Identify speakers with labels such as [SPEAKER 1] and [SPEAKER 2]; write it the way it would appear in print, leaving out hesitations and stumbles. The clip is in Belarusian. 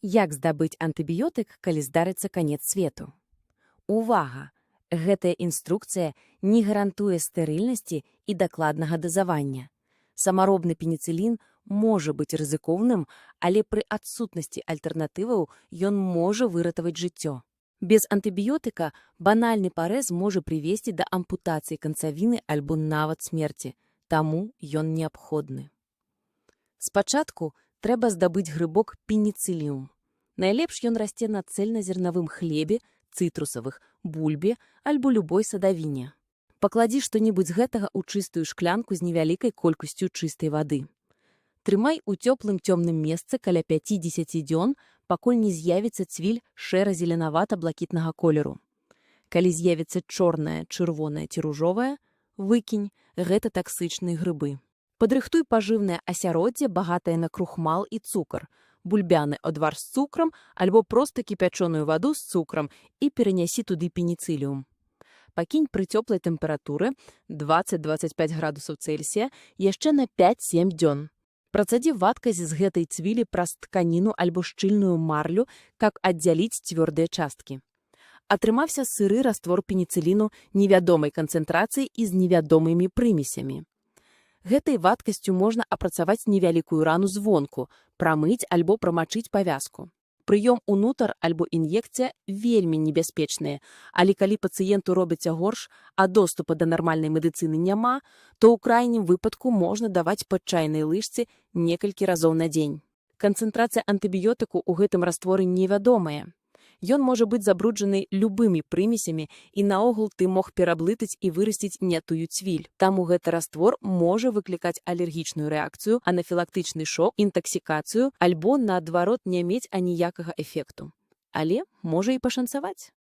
[SPEAKER 1] Як здабыць антыбіётык, калі здарыцца канец свету? Увага! Гэтая інструкцыя не гарантуе стэрыльнасці і дакладнага дазавання. Самаробны пеніцылін можа быць рызыкоўным, але пры адсутнасці альтэрнатываў ён можа выратаваць жыццё. Без антыбіётыка банальны парэз можа прывесці да ампутацыі канцавіны альбо нават смерці, таму ён неабходны. Спачатку трэба здабыць грыбок пеніцыліум. Найлепш ён расце на цельназернавым хлебе, цытрусавых, бульбе альбо любой садавіне. Пакладзі што-небудзь з гэтага ў чыстую шклянку з невялікай колькасцю чыстай вады. Трымай у цёплым цёмным месцы каля 5-10 дзён, пакуль не з'явіцца цвіль шэра-зеленавата-блакітнага колеру. Калі з'явіцца чорная, чырвоная ці ружовая, выкінь, гэта таксычныя грыбы. Падрыхтуй пажыўнае асяроддзе, багатае на крухмал і цукар, бульбяны адвар з цукрам альбо проста кіпячоную ваду з цукрам і перанясі туды пеніцыліум. Пакінь пры цёплай тэмпературы 20-25 градусаў Цельсія яшчэ на 5-7 дзён. Працадзі вадкасць з гэтай цвілі праз тканіну альбо шчыльную марлю, каб аддзяліць цвёрдыя часткі. Атрымаўся сыры раствор пеніцыліну невядомай канцэнтрацыі і з невядомымі прымесямі. Гэтай вадкасцю можна апрацаваць невялікую рану звонку, прамыць альбо прамачыць павязку. Прыём унутр альбо ін'екцыя вельмі небяспечныя, але калі пацыенту робіцца горш, а доступа да нармальнай медыцыны няма, то ў крайнім выпадку можна даваць па чайнай лыжцы некалькі разоў на дзень. Канцэнтрацыя антыбіётыку ў гэтым растворы невядомая. Ён можа быць забруджаны любымі прымесямі, і наогул ты мог пераблытаць і вырасціць не тую цвіль. Таму гэты раствор можа выклікаць алергічную рэакцыю, анафілактычны шок, інтаксікацыю альбо, наадварот, не мець аніякага эфекту. Але можа і пашанцаваць.